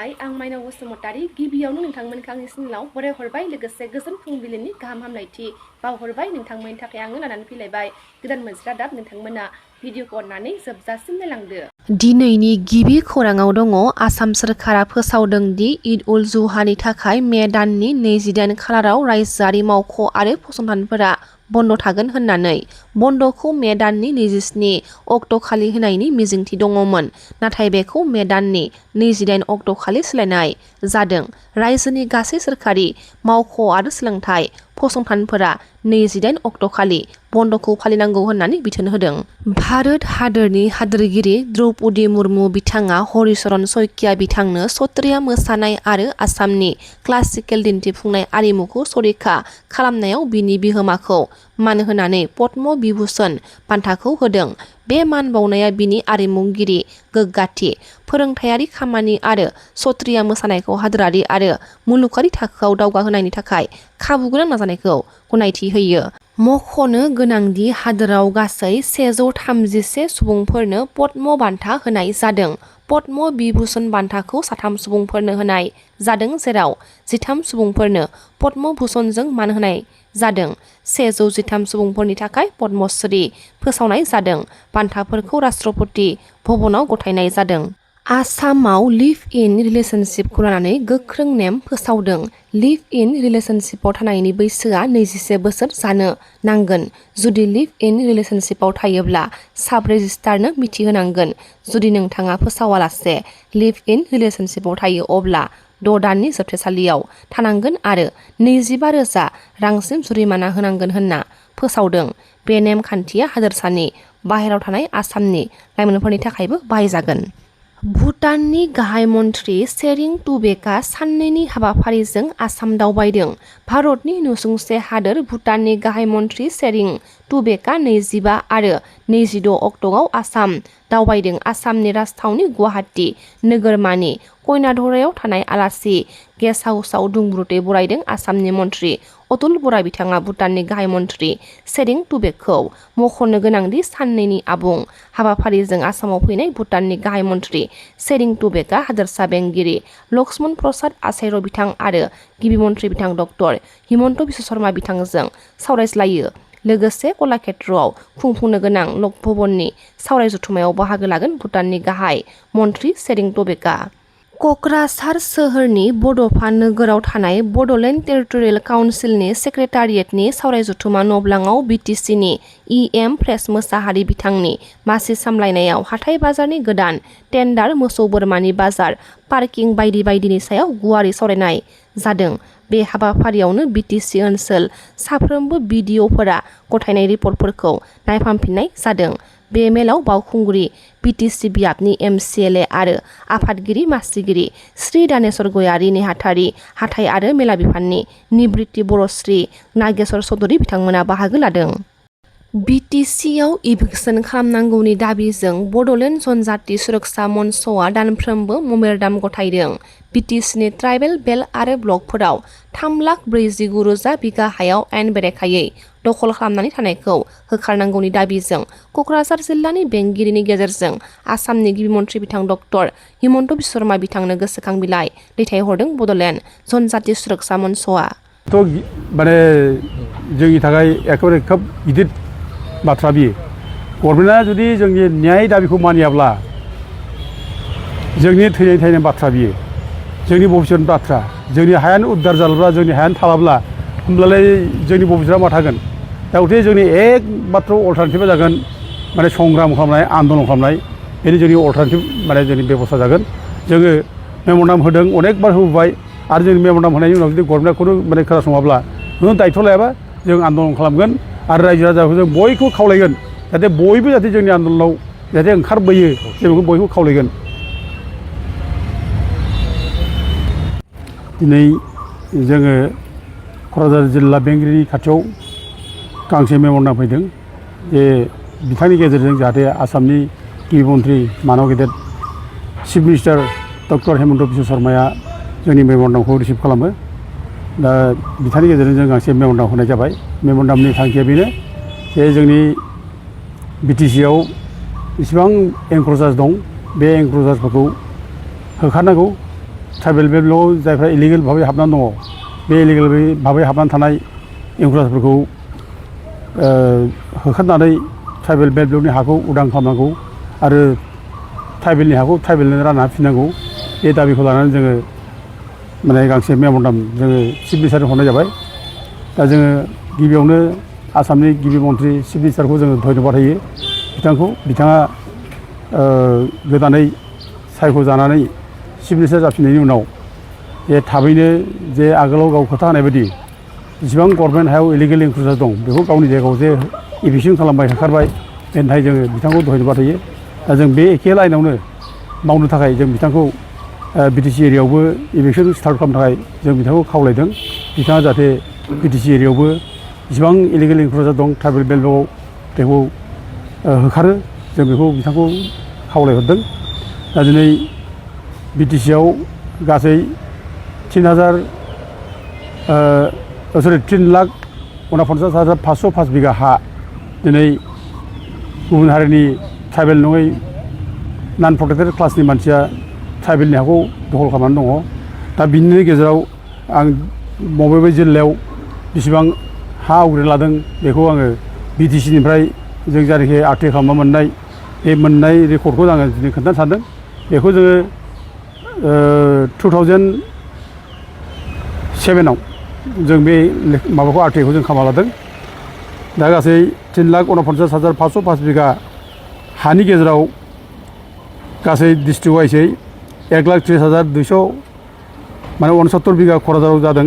खुलुमबाय आं स्माinaoBasumatari गिबियावनो नोंथांमोनखौ आंनि चेनेलाव बराय हरबाय लोगोसे गोजोन फुंबिलिनि गाहाम हामलायथि बावहरबाय नोंथांमोननि थाखाय आङो लानानै फैलायबाय गोदान मोनसे रादाब नोंथांमोना भिडिअखौ अननानै जोबजासिम नायलांदो। दिनैनि गिबि खौराङाव दङ आसाम सोरखारा फोसावदों दि ईद उल जुहानि थाखाय मे दाननि 28 खालाराव रायजोआरि मावख' आरो फसंथानफोरा बन्द थागोन होननानै बन्दखौ मे दाननि 27 अक्ट' खालि होनायनि मिजिंथि दङमोन नाथाय बेखौ मे दाननि 28 अक्ट' खालि सोलायनाय जादों। रायजोनि गासै सोरखारि मावख' आरो सोलोंथाइ फसंथानफोरा 28 अक्ट' खालि बन्दखौ फालिनांगौ होननानै बिथोन होदों। भारत हादोरनि हादोरगिरि द्रौपदी मुर्मु बिथाङा हरिचरण सइकिया बिथांनो सत्रिया मोसानाय आरो आसामनि क्लासिकेल दिन्थिफुंनाय आरिमुखौ संरैखा खालामनायाव बिनि बिहोमाखौ मान होनानै पद्म विभूषण बान्थाखौ होदों। बे मान बावनाया बिनि आरिमुगिरि गोग्गाथि, फोरोंथायारि खामानि आरो सत्रिया मोसानायखौ हादोरारि आरो मुलुगारि थाखोआव दावगाहोनायनि थाखाय खाबुगोनां नाजानायखौ गनायथि होयो। मख'नो गोनांदि हादोराव गासै 131 सुबुंफोरनो पद्म बान्था होनाय जादों। पद्म विभूषण बान्थाखौ 3 सुबुंफोरनो होनाय जादों जेराव 13 सुबुंफोरनो पद्म भूषणजों मान होनाय जादों। 113 सुबुंफोरनि थाखाय पद्मश्री फोसावनाय जादों। बान्थाफोरखौ राष्ट्रपति भवनाव गथायनाय जादों। आसामाव लिभ इन रिलेशनशिपखौ लानानै गोख्रों नेम फोसावदों। लिभ इन रिलेशनशिपआव थानायनि बैसोआ 21 बोसोर जानो नांगोन। जुदि लिभ इन रिलेशनशिपआव थायोब्ला साब रेजिस्ट्रारनो मिथिहोनांगोन। जुदि नोंथाङा फोसावालासे लिभ इन रिलेशनशिपआव थायो अब्ला 6 दाननि जोबथेसालियाव थानांगोन आरो 25,000 रांसिम जुरिमाना होनांगोन होनना फोसावदों। बे नेमखान्थिया हादोरसानि बाहेरायाव थानाय आसामनि लाइमोनफोरनि थाखायबो बाहायजागोन। भुटाननि गाहाय मन्थ्रि शेरिं टुबेकआ साननैनि हाबाफारिजों आसाम दावबायदों। भारतनि नसुंसे हादोर भुटाननि गाहाय मन्थ्रि शेरिं टुबेकआ 25 आरो 26 अक्ट'आव आसाम दावबायदों। आसामनि राजथावनि गुवाहाटी नोगोरमानि कयनाधरायाव थानाय आलासि गेस्ट हाउसआव दुंब्रुदै बरायदों आसामनि मन्थ्रि अतुल बरा बिथाङा भुटाननि गाहाय मन्थ्रि शेरिं टुबेकखौ मख'नो गोनांदि साननैनि आबुं हाबाफारिजों आसामाव फैनाय भुटाननि गाहाय मन्थ्रि शेरिं टुबेकआ हादोरसा बेंगिरि लक्ष्मण प्रसाद आचार्य बिथां आरो गिबि मन्थ्रि बिथां डक्टर हिमन्त बिश्व शर्मा बिथांजों सावरायज्लायो। लोगोसे कलाक्षेत्रआव खुंफुंनो गोनां लक भवननि सावराय जथुम्मायाव बाहागो लागोन भुटाननि गाहाय मन्थ्रि शेरिं टुबेकआ। क'क्राझार सोहोरनि बड'फा नोगोराव थानाय बड'लेण्ड टेरिटरियेल काउन्सिलनि सेक्रेटारियेटनि सावराय जथुम्मा नब्लाङाव बिटिसिनि EM प्रेस मोसाहारि बिथांनि मासि सामलायनायाव हाथाइ बाजारनि गोदान टेन्डार मोसौ बोरमानि बाजार पार्किं बायदि बायदिनि सायाव गुवारै सावरायनाय जादों। बे हाबाफारियावनो बिटिसि ओनसोल साफ्रोमबो BDOफोरा गथायनाय रिपर्टफोरखौ नायफामफिननाय जादों। बे मेलाव बावखुंग्रि बिटिसि बियाबनि MCLA आरो आफादगिरि मासिगिरि श्री दानेश्वर गयारी नेहाथारि हाथाइ आरो मेला बिफाननि निबृत्ति बर' श्री नागेश्वर चौधुरी बिथांमोना बाहागो लादों। बिटिसिआव इभिक्सन खालामनांगौनि दाबिजों बड'लेण्ड जनजाति सुरक्षा मन्चआ दानफ्रोमबो ममेरदाम गथायदों। बिटिसिनि ट्राइबेल बेल्ट आरो ब्लकफोराव 3,49,000 बिगा हायाव आयेन बेरेखायै दखल खालामनानै थानायखौ होखारनांगौनि दाबिजों क'क्राझार जिल्लानि बेंगिरिनि गेजेरजों आसामनि गिबि मन्थ्रि बिथां डक्टर हिमन्त बिश्व शर्मा बिथांनो गोसोखां बिलाइ दैथायहरदों बड'लेण्ड जनजाति सुरक्षा मन्चआ। माने जोंनि थाखाय एखेबारे खोब गिदिर बाथ्रा बियो। गभर्नमेन्टआ जुदि जोंनि न्याय दाबिखौ मानियाब्ला जोंनि थैनाय बाथ्रा बियो, जोंनि भबिष्यतनि बाथ्रा। जोंनि हायानो उद्धार जालाब्ला, जोंनि हायानो थालाब्ला होमब्लालाय जोंनि भबिष्यतआ मा थागोन? दा गथे जोंनि एकमात्र अल्टारनेटिभा जागोन माने संग्राम खालामनाय, आन्दलन खालामनाय। बेनो जोंनि अल्टारनेटिभ माने जोंनि बेबस्था जागोन। जोङो मेम'रेन्डाम होदों, अनेकबार होबोबाय आरो जों मेम'रेन्डाम होनायनि उनाव जुदि गभर्नमेन्टखौनो माने खोनासङाब्ला नों दायित्व लायाबा जों आन्दलन खालामगोन आरो रायजो राजाखौ जों बयखौबो खावलायगोन जाहाथे बयबो जाहाथे जोंनि आन्दलनाव जाहाथे ओंखारबोयो, जों बेखौ बयखौबो खावलायगोन। दिनै जोङो क'क्राझार जिल्ला बेंगिरिनि खाथियाव गांसे मेम'रेन्डाम फैदों जे बिथांनि गेजेरजों जाहाथे आसामनि गिबि मन्थ्रि मानाव गेदेर chief minister doctor Himanta Biswa शर्माया जोंनि मेम'रेन्डामखौ रिसिभ खालामो। दा बिथांनि गेजेरजों जों गांसे मेम'रेन्डाम होनाय जाबाय। मेम'रेन्डामनि थांखिया बेनो जे जोंनि बिटिसिआव जेसेबां एनक्ल'जार्स दं बे एनक्ल'जार्सफोरखौ होखारनांगौ, ट्राइबेल बेल्टआव जायफ्रा इलिगेल भाबै हाबनानै दङ बे इलिगेल भाबै हाबनानै थानाय इनक्लुडारफोरखौ होखारनानै ट्राइबेल बेल्टनि हाखौ उदां खालामनांगौ आरो ट्राइबेलनि हाखौ ट्राइबेलनो रानना होफिननांगौ बे दाबिखौ लानानै जोङो माने गांसे मेम'रेन्डाम जोङो चिफ मिनिस्टारनो हरनाय जाबाय। दा जोङो गिबियावनो आसामनि गिबि मन्थ्रि चिफ मिनिस्टारखौ जोङो धन्यबाद होयो बिथाङा गोदानै सायख'जानानै चिफ मिनिस्टार जाफिननायनि उनाव जे थाबैनो जे आगोलाव गाव खोथा होनाय बायदि जेसेबां गभर्नमेन्ट हायाव इलिगेल इनक्लुडार दं बेखौ गावनि जायगायाव जे इभिक्सन खालामबाय होखारबाय बेनि थाखाय जोङो बिथांखौ धन्यबाद होयो। दा जों बे एखे लाइनावनो मावनो थाखाय जों बिथांखौ बिटिसि एरियायावबो इभिक्सन स्टार्ट खालामनो थाखाय जों बिथांखौ खावलायदों। बिथाङा जाहाथे बिटिसि एरियायावबो जेसेबां इलिगेल इनक्लुडार दं ट्राइबेल बेल्टआव बेखौ होखारो जों बेखौ बिथांखौ खावलायहरदों। दा दिनै बिटिसिआव गासै 3,49,505 बिगा हा दिनै गुबुन हारिनि ट्राइबेल नङै नन प्रटेक्टेड क्लासनि मानसिया ट्राइबेलनि हाखौ दखल खालामनानै दङ। दा बिनि गेजेराव आं बबे जिल्लायाव बेसेबां हा आवग्रिना लादों बेखौ आङो बिटिसिनिफ्राय जों जायनाखि आरटि खालामना मोननाय बे मोननाय रेकर्डखौ आङो दिनै खोन्थानो सानदों। बेखौ जोङो 2007आव जों बे माबाखौ आरटिआइखौ जों खालामना लादों। दा गासै 3,49,505 बिगा हानि गेजेराव गासै डिस्ट्रिक्ट वाइसै 1,30,200 माने 69 बिगा क'क्राझाराव जादों।